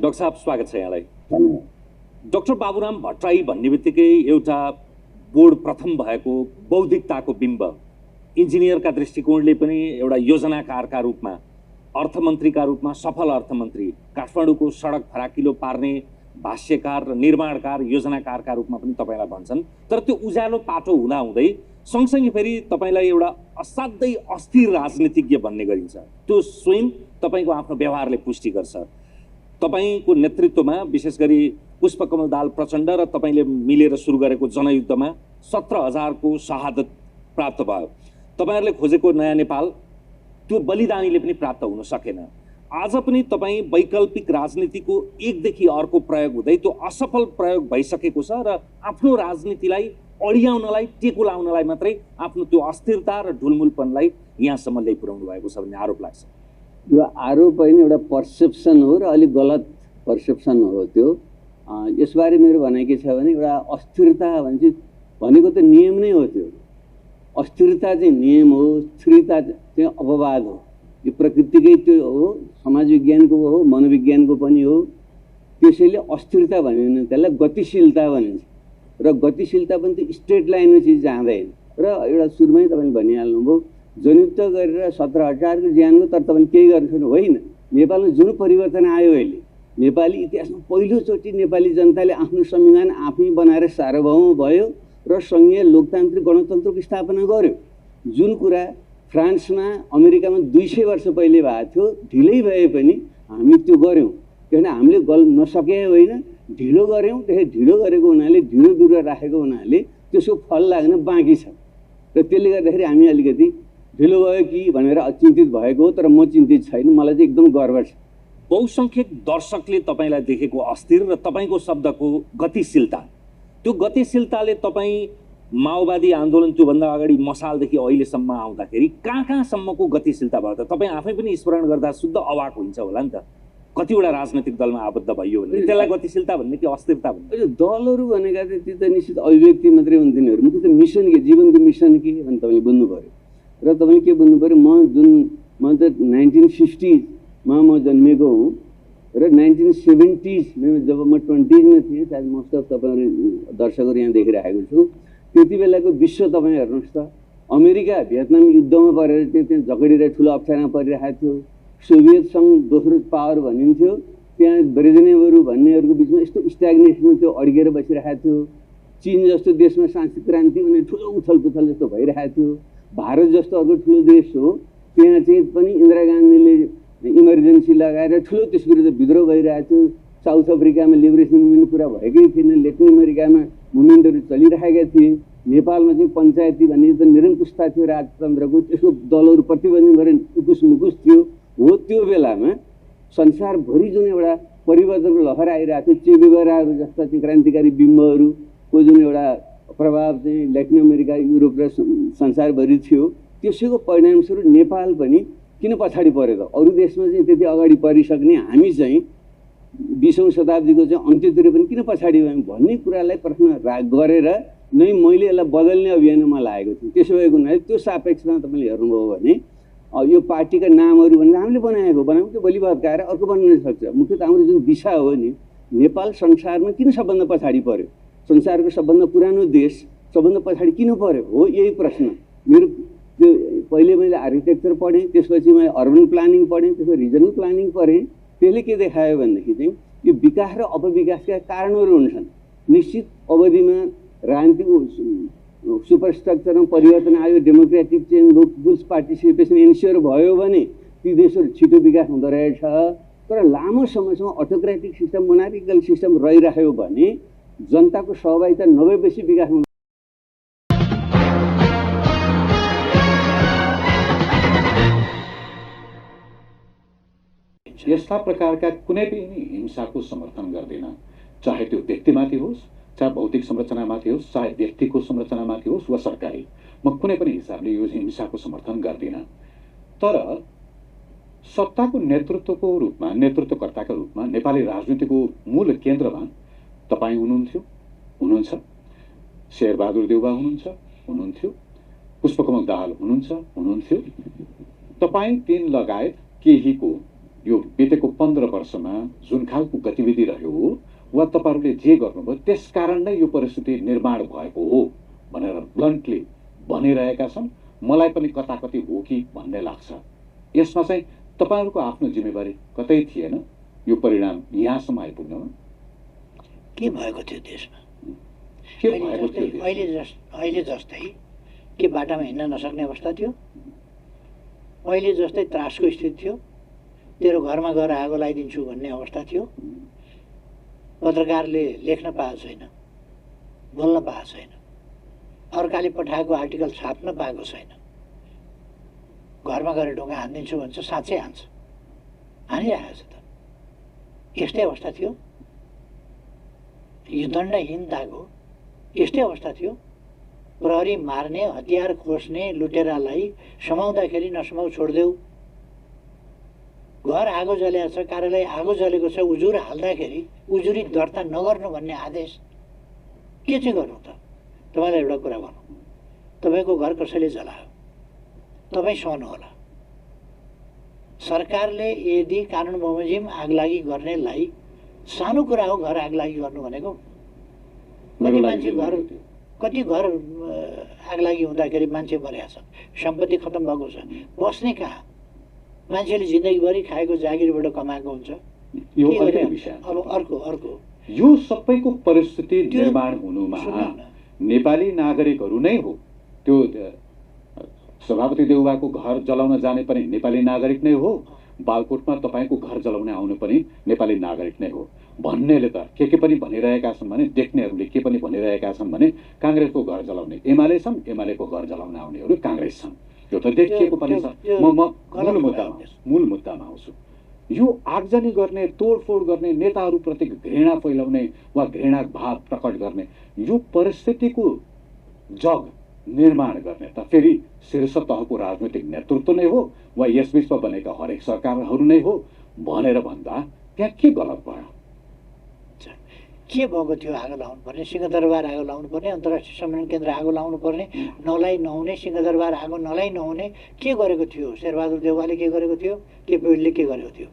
Doctor साहब स्वागत छ यहाँलाई। धन्यवाद। डाक्टर बाबुराम भट्टराई भन्ने बित्तिकै एउटा बोर्ड प्रथम भएको बौद्धिकताको बिम्ब, इन्जिनियरका दृष्टिकोणले पनि एउटा योजनाकारका रूपमा, अर्थमन्त्रीका रूपमा सफल अर्थमन्त्री, काठमाडौँको सडक फराकिलो पार्ने भाष्यकार र निर्माणकार, योजनाकारका रूपमा पनि तपाईँलाई भन्छन्। तर त्यो उज्यालो पाटो हुँदाहुँदै सँगसँगै फेरि तपाईँलाई एउटा असाध्यै अस्थिर राजनीतिज्ञ भन्ने गरिन्छ। त्यो स्वयं तपाईँको आफ्नो व्यवहारले पुष्टि गर्छ। तपाईँको नेतृत्वमा विशेष गरी पुष्पकमल दाहाल प्रचण्ड र तपाईँले मिलेर सुरु गरेको जनयुद्धमा 17,000 को शहादत प्राप्त भयो। तपाईँहरूले खोजेको नयाँ नेपाल त्यो बलिदानीले पनि प्राप्त हुन सकेन। आज पनि तपाईँ वैकल्पिक राजनीतिको एकदेखि अर्को प्रयोग हुँदै त्यो असफल प्रयोग भइसकेको छ र आफ्नो राजनीतिलाई अडियाउनलाई, टेको लाउनलाई मात्रै आफ्नो त्यो अस्थिरता र ढुलमुलपनलाई यहाँसम्म ल्याइपुर्याउनु भएको छ भन्ने आरोप लाग्छ। यो आरोप होइन, एउटा पर्सेप्सन हो र अलिक गलत पर्सेप्सन हो त्यो। यसबारे मेरो भनाइ के छ भने एउटा अस्थिरता भनेको त नियम नै हो। त्यो अस्थिरता चाहिँ नियम हो, स्थिरता चाहिँ अपवाद हो। यो प्रकृतिकै त्यो हो, समाज विज्ञानको हो, मनोविज्ञानको पनि हो। त्यसैले अस्थिरता भनिन्छ, त्यसलाई गतिशीलता भनिन्छ। र गतिशीलता पनि त्यो स्ट्रेट लाइनमा चिज जाँदैन। र एउटा सुरुमै तपाईँले भनिहाल्नुभयो जनयुद्ध गरेर 17,000 को ज्यानको, तर तपाईँले केही गर्नु छैन होइन। नेपालमा जुन परिवर्तन आयो अहिले, नेपाली इतिहासमा पहिलोचोटि नेपाली जनताले आफ्नो संविधान आफै बनाएर सार्वभौम भयो र सङ्घीय लोकतान्त्रिक गणतन्त्रको स्थापना गर्यो। जुन कुरा फ्रान्समा, अमेरिकामा 200 वर्ष पहिले भएको थियो, ढिलै भए पनि हामी त्यो गऱ्यौँ। किनभने हामीले नसके होइन, ढिलो गऱ्यौँ। त्यसै ढिलो गरेको हुनाले, ढिलो बिरुवा राखेको हुनाले त्यसको फल लाग्न बाँकी छ। र त्यसले गर्दाखेरि हामी अलिकति ढिलो भयो कि भनेर चिन्तित भएको हो। तर म चिन्तित छैन, मलाई चाहिँ एकदम गर्व छ। बहुसङ्ख्यक दर्शकले तपाईँलाई देखेको अस्थिर र तपाईँको शब्दको गतिशीलता, त्यो गतिशीलताले तपाईँ माओवादी आन्दोलन त्योभन्दा अगाडि मसालदेखि अहिलेसम्म आउँदाखेरि कहाँसम्मको गतिशीलता भयो त? तपाईँ आफै पनि स्मरण गर्दा शुद्ध अवाक हुन्छ होला नि त। कतिवटा राजनैतिक दलमा आबद्ध भइयो भने त्यसलाई गतिशीलता भन्ने कि अस्थिरता भन्ने? दलहरू भनेका चाहिँ त्यो त निश्चित अभिव्यक्ति मात्रै हुन् तिनीहरू। मुख्य त मिसन के, जीवनको मिसन के भने तपाईँले बुझ्नु पऱ्यो। र तपाईँले के बुझ्नु पऱ्यो, म त 1950s मा म जन्मेको हुँ र 1970s जब म 20s मा थिएँ, सायद मोस्ट अफ तपाईँहरू दर्शकहरू यहाँ देखिरहेको छु, त्यति बेलाको विश्व तपाईँ हेर्नुहोस् त। अमेरिका भियतनाम युद्धमा परेर त्यहाँ झगडिरहेर ठुलो अप्ठ्यारोमा परिरहेको थियो। सोभियत सङ्घ दोस्रो पावर भनिन्थ्यो, त्यहाँ ब्रेजनेभहरू भन्नेहरूको बिचमा यस्तो स्ट्याग्नेसनमा त्यो अड्केर बसिरहेको थियो। चीन जस्तो देशमा सांस्कृतिक क्रान्ति भने ठुलो उथलपुथल जस्तो भइरहेको थियो। भारत जस्तो अर्को ठुलो देश हो, त्यहाँ चाहिँ पनि इन्दिरा गान्धीले इमर्जेन्सी लगाएर ठुलो त्यस विरुद्ध विद्रोह भइरहेको थियो। साउथ अफ्रिकामा लिबरेसन मुभमेन्ट पुरा भएकै थिएन, लेटिन अमेरिकामा मुभमेन्टहरू चलिरहेका थिए। नेपालमा चाहिँ पञ्चायती भन्ने त निरङ्कुशता थियो राजतन्त्रको, त्यसको दलहरू प्रतिबन्धित गरेर उकुस मुकुस थियो। हो त्यो बेलामा संसारभरि जुन एउटा परिवर्तनको लहर आइरहेको थियो, चे गुएभाराहरू जस्ता चाहिँ क्रान्तिकारी बिम्बहरूको जुन एउटा प्रभाव चाहिँ ल्याटिन अमेरिका, युरोप र संसारभरि थियो, त्यसैको परिणामस्वरूप नेपाल पनि किन पछाडि पऱ्यो त? अरू देशमा चाहिँ त्यति अगाडि परिसक्ने हामी चाहिँ 20औं शताब्दीको चाहिँ अन्त्यतिर पनि किन पछाडि भयौँ भन्ने कुरालाई प्रश्न गरेर नै मैले यसलाई बदल्ने अभियानमा लागेको थिएँ। त्यसो भएको हुनाले त्यो सापेक्षमा तपाईँले हेर्नुभयो भने यो पार्टीका नामहरू भनेर हामीले बनाएको त्यो भोलि भत्काएर अर्को बन्न सक्छ। मुख्यतः हाम्रो जुन दिशा हो नि, नेपाल संसारमा किन सबभन्दा पछाडि पऱ्यो? संसारको सबभन्दा पुरानो देश सबभन्दा पछाडि किन पऱ्यो? हो यही प्रश्न। मेरो त्यो पहिले मैले आर्किटेक्चर पढेँ, त्यसपछि मैले अर्बन प्लानिङ पढेँ, त्यसपछि रिजनल प्लानिङ पढेँ। त्यसले के देखायो भनेदेखि चाहिँ यो विकास र अपविकासका कारणहरू हुन्छन्। निश्चित अवधिमा राजनीतिक सुपरस्ट्रक्चरमा परिवर्तन आयो, democratic change, people's participation ensure भयो भने ती देशहरू छिटो विकास हुँदो रहेछ। तर लामो समयसम्म अटोक्रेटिक सिस्टम, मोनार्किकल सिस्टम रहिरह्यो भने जनताको सहभागिता नभएपछि विकास हुँदैन। यस्ता प्रकारका कुनै पनि हिंसाको समर्थन गर्दैन, चाहे त्यो व्यक्तिमाथि होस्, चाहे भौतिक संरचनामाथि होस्, चाहे व्यक्तिको संरचनामाथि होस् वा सरकारी। म कुनै पनि हिसाबले यो हिंसाको समर्थन गर्दिनँ। तर सत्ताको नेतृत्वको रूपमा, नेतृत्वकर्ताका रूपमा नेपाली राजनीतिको मूल केन्द्रमा तपाईँ हुनुहुन्छ, शेरबहादुर देउवा हुनुहुन्थ्यो, पुष्पकमल दाहाल हुनुहुन्थ्यो। तपाईँ तीन लगायत केहीको यो बितेको 15 वर्षमा जुन खालको गतिविधि रह्यो वा तपाईँहरूले जे गर्नुभयो त्यसकारण नै यो परिस्थिति निर्माण भएको हो भनेर ब्लन्टली भनिरहेका छन्। मलाई पनि कताकति हो कि भन्ने लाग्छ। यसमा चाहिँ तपाईँहरूको आफ्नो जिम्मेवारी कतै थिएन यो परिणाम यहाँसम्म आइपुग्नमा? के भएको थियो देशमा? के भएको थियो देशमा? अहिले जस्तै के बाटामा हिँड्न नसक्ने अवस्था थियो? अहिले जस्तै त्रासको स्थिति थियो? तेरो घरमा गएर आगो लगाइदिन्छु भन्ने अवस्था थियो? पत्रकारले लेख्न पाएको छैन, बोल्न पाएको छैन, अर्काले पठाएको आर्टिकल छाप्न पाएको छैन। घरमा गएर ढुङ्गा हानिदिन्छु भन्छ, साँच्चै हान्छ, हानिरहेको छ त। यस्तै अवस्था थियो। यो दण्डहीनताको यस्तै अवस्था थियो। प्रहरी मार्ने, हतियार खोज्ने लुटेरालाई समाउँदाखेरि नसमाउ छोडिदेऊ। घर आगो जलेको छ, कार्यालय आगो जलेको छ, उजुर हाल्दाखेरि उजुरी दर्ता नगर्नु भन्ने आदेश के चाहिँ गर्नु त? तपाईँलाई एउटा कुरा भनौँ, तपाईँको घर कसैले जलायो, तपाईँ सहनुहोला। सरकारले यदि कानुन बमोजिम आगलागी गर्नेलाई, सानो कुरा हो घर आगलागी गर्नु भनेको। कति मान्छे घर, कति घर आगलागी हुँदाखेरि मान्छे मरेका छन्, सम्पत्ति खतम भएको छ, बस्ने कहाँ? मान्छेले जिन्दगीभरि खाएको जागिरबाट कमाएको हुन्छ। यो अर्कै विषय। अब अर्को यो सबैको परिस्थिति निर्माण हुनुमा नेपाली नागरिकहरू नै हो। त्यो सभापति देउवाको घर जलाउन जाने पनि नेपाली नागरिक नै हो, बालकोटमा तपाईँको घर जलाउन आउने पनि नेपाली नागरिक नै हो भन्नेले त के पनि भनिरहेका छन् भने, देख्नेहरूले के पनि भनिरहेका छन् भने काङ्ग्रेसको घर जलाउने एमाले छन्, एमालेको घर जलाउन आउनेहरू काङ्ग्रेस छन्। त्यो त देखिएको पनि छ। म मूल मुद्दामा आउँछु। यो आगजनी गर्ने, तोडफोड गर्ने, नेताहरूप्रति घृणा फैलाउने वा घृणा भाव प्रकट गर्ने यो परिस्थितिको जग निर्माण गर्ने त फेरि शीर्ष तहको राजनैतिक नेतृत्व नै हो वा यसबिचमा बनेका हरेक सरकारहरू नै हो भनेर भन्दा त्यहाँ के गलत भयो? के भएको थियो? आगो लाउनु पर्ने, सिंहदरबार आगो लाउनु पर्ने, अन्तर्राष्ट्रिय सम्मेलन केन्द्र आगो लाउनु पर्ने, नलाइ नहुने, सिंहदरबार आगो नलाइ नहुने के गरेको थियो? शेरबहादुर देउवाले के गरेको थियो? केपी ओलीले के गरेको थियो?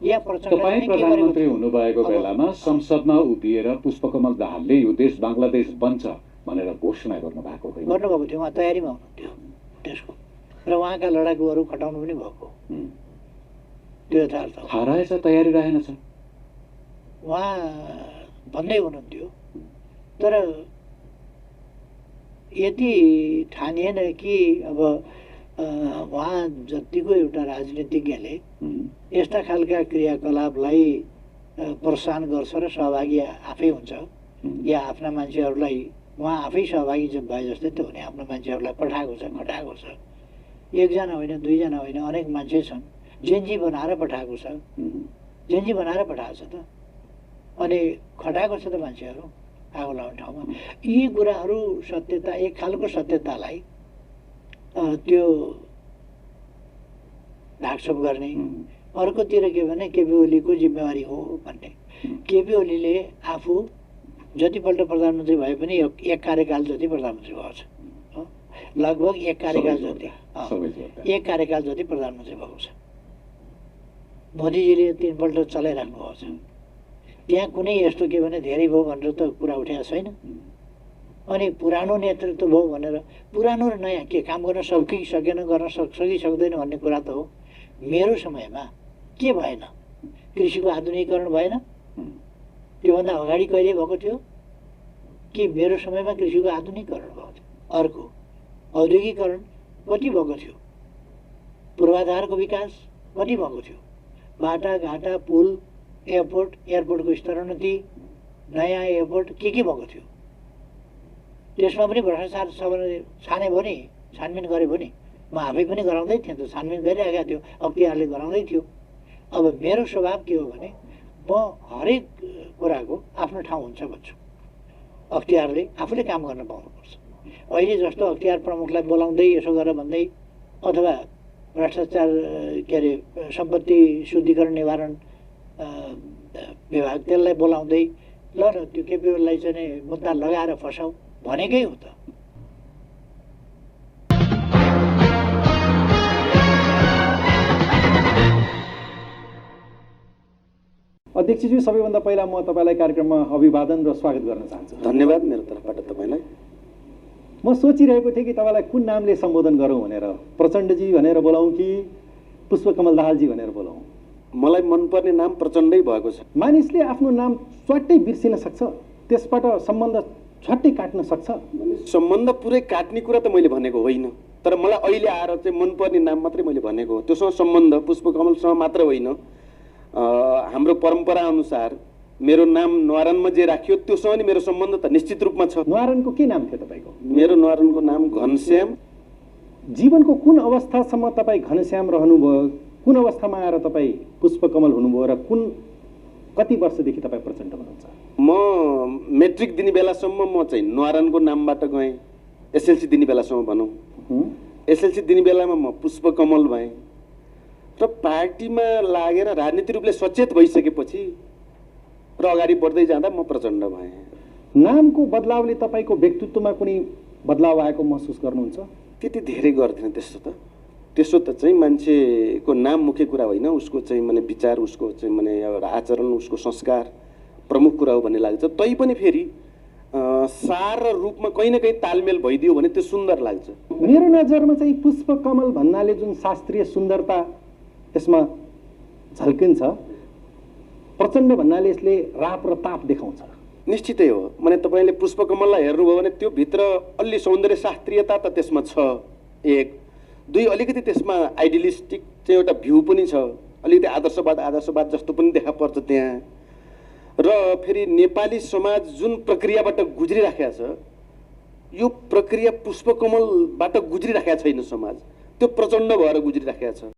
या तपाईँ प्रधानमन्त्री हुनुभएको बेलामा संसदमा उभिएर पुष्पकमल दाहालले यो देश बङ्गलादेश बन्छ भनेर घोषणा गर्नुभएको होइन? गर्नुभएको थियो, उहाँ तयारीमा हुनुहुन्थ्यो त्यसको, र उहाँका लडाकुहरू खटाउनु पनि भएको त्यो यथार्थ हो। थाहा रहेछ तयारी रहेनछ, उहाँ भन्दै हुनुहुन्थ्यो। तर यति ठानिएन कि अब उहाँ जतिको एउटा राजनीतिज्ञले यस्ता खालका क्रियाकलापलाई प्रोत्साहन गर्छ र सहभागी आफै हुन्छ, या आफ्ना मान्छेहरूलाई उहाँ आफै सहभागी भए जस्तै त हुने, आफ्नो मान्छेहरूलाई पठाएको छ, खटाएको छ। एकजना होइन, दुईजना होइन, अनेक मान्छे छन्, जेन्जी बनाएर पठाएको छ, जेन्जी बनाएर पठाएको छ त, अनि खटाएको छ त मान्छेहरू आगो लाउने ठाउँमा। यी कुराहरू सत्यता, एक खालको सत्यतालाई त्यो ढाकछोप गर्ने। अर्कोतिर के भने केपी ओलीको जिम्मेवारी हो भन्ने। केपी ओलीले आफू जतिपल्ट प्रधानमन्त्री भए पनि एक कार्यकाल जति प्रधानमन्त्री भएको छ, लगभग एक कार्यकाल जति प्रधानमन्त्री भएको छ। मोदीजीले 3 पल्ट चलाइराख्नु भएको छ। त्यहाँ कुनै यस्तो के भने धेरै भयो भनेर त कुरा उठाएको छैन। अनि पुरानो नेतृत्व भयो भनेर पुरानो र नयाँ के काम गर्न सकेन, गर्न सक्दैन भन्ने कुरा त हो। मेरो समयमा के भएन? कृषिको आधुनिकीकरण भएन? त्योभन्दा अगाडि कहिले भएको थियो कि मेरो समयमा कृषिको आधुनिकीकरण भएको थियो? अर्को औद्योगिकरण कति भएको थियो? पूर्वाधारको विकास कति भएको थियो? बाटाघाटा, पुल, एयरपोर्टको स्तरोन्नति, नयाँ एयरपोर्ट के भएको थियो? त्यसमा पनि भ्रष्टाचार छ भने छानबिन गरे भने म आफै पनि गराउँदै थिएँ त, छानबिन गरिरहेको थियो, अख्तियारले गराउँदै थियो। अब मेरो स्वभाव के हो भने म हरेक कुराको आफ्नो ठाउँ हुन्छ भन्छु। अख्तियारले आफूले काम गर्न पाउनुपर्छ। अहिले जस्तो अख्तियार प्रमुखलाई बोलाउँदै यसो गरेर भन्दै, अथवा भ्रष्टाचार के अरे सम्पत्ति शुद्धिकरण निवारण विभाग त्यसलाई बोलाउँदै ल न त्यो केपी ओलीलाई चाहिँ मुद्दा लगाएर फसाउ भनेकै हो त। अध्यक्षज्यू, सबैभन्दा पहिला म तपाईँलाई कार्यक्रममा अभिवादन र स्वागत गर्न चाहन्छु। धन्यवाद मेरो तर्फबाट तपाईँलाई। म सोचिरहेको थिएँ कि तपाईँलाई कुन नामले सम्बोधन गरौँ भनेर, प्रचण्डजी भनेर बोलाउँ कि पुष्पकमल दाहालजी भनेर बोलाउँ? मलाई मनपर्ने नाम प्रचण्डै भएको छ। मानिसले आफ्नो नाम च्वाट्टै बिर्सिन सक्छ, त्यसबाट सम्बन्ध छट्टै काट्न सक्छ। सम्बन्ध पुरै काट्ने कुरा त मैले भनेको होइन, तर मलाई अहिले आएर चाहिँ मनपर्ने नाम मात्रै मैले भनेको हो। त्योसँग सम्बन्ध पुष्पकमलसँग मात्र होइन, हाम्रो परम्परा अनुसार मेरो नाम न्वारानमा जे राखियो त्योसँग नि मेरो सम्बन्ध त निश्चित रूपमा छ। न्वारानको के नाम थियो तपाईँको? मेरो न्वारानको नाम घनश्याम। जीवनको कुन अवस्थासम्म तपाईँ घनश्याम रहनुभयो, कुन अवस्थामा आएर तपाईँ पुष्पकमल हुनुभयो र कति वर्षदेखि तपाईँ प्रचण्ड हुनुहुन्छ? म मेट्रिक दिने बेलासम्म म चाहिँ न्वारानको नामबाट गएँ, एसएलसी दिने बेलासम्म भनौँ। एसएलसी दिने बेलामा म पुष्पकमल भएँ र पार्टीमा लागेर राजनीतिक रूपले सचेत भइसकेपछि र अगाडि बढ्दै जाँदा म प्रचण्ड भएँ। नामको बदलावले तपाईँको व्यक्तित्वमा कुनै बदलाव आएको महसुस गर्नुहुन्छ? त्यति धेरै गर्दिनँ त्यसो त चाहिँ मान्छेको नाम मुख्य कुरा होइन, उसको चाहिँ माने विचार, उसको चाहिँ माने एउटा आचरण, उसको संस्कार प्रमुख कुरा हो भन्ने लाग्छ। तैपनि फेरि सार र रूपमा कहीँ न कहीँ तालमेल भइदियो भने त्यो सुन्दर लाग्छ। मेरो नजरमा चाहिँ पुष्पकमल भन्नाले जुन शास्त्रीय सुन्दरता यसमा झल्किन्छ, प्रचण्ड भन्नाले यसले राप र ताप देखाउँछ। निश्चितै हो। माने तपाईँले पुष्पकमललाई हेर्नुभयो भने त्यो भित्र अलि सौन्दर्य शास्त्रीयता त त्यसमा छ, एक। दुई, अलिकति त्यसमा आइडियलिस्टिक चाहिँ एउटा भ्यू पनि छ, अलिकति आदर्शवाद जस्तो पनि देखा पर्छ त्यहाँ। र फेरि नेपाली समाज जुन प्रक्रियाबाट गुज्रिराखेको छ, यो प्रक्रिया पुष्पकमलबाट गुज्रिराखेको छैन समाज, त्यो प्रचण्ड भएर गुज्रिराखेको छ।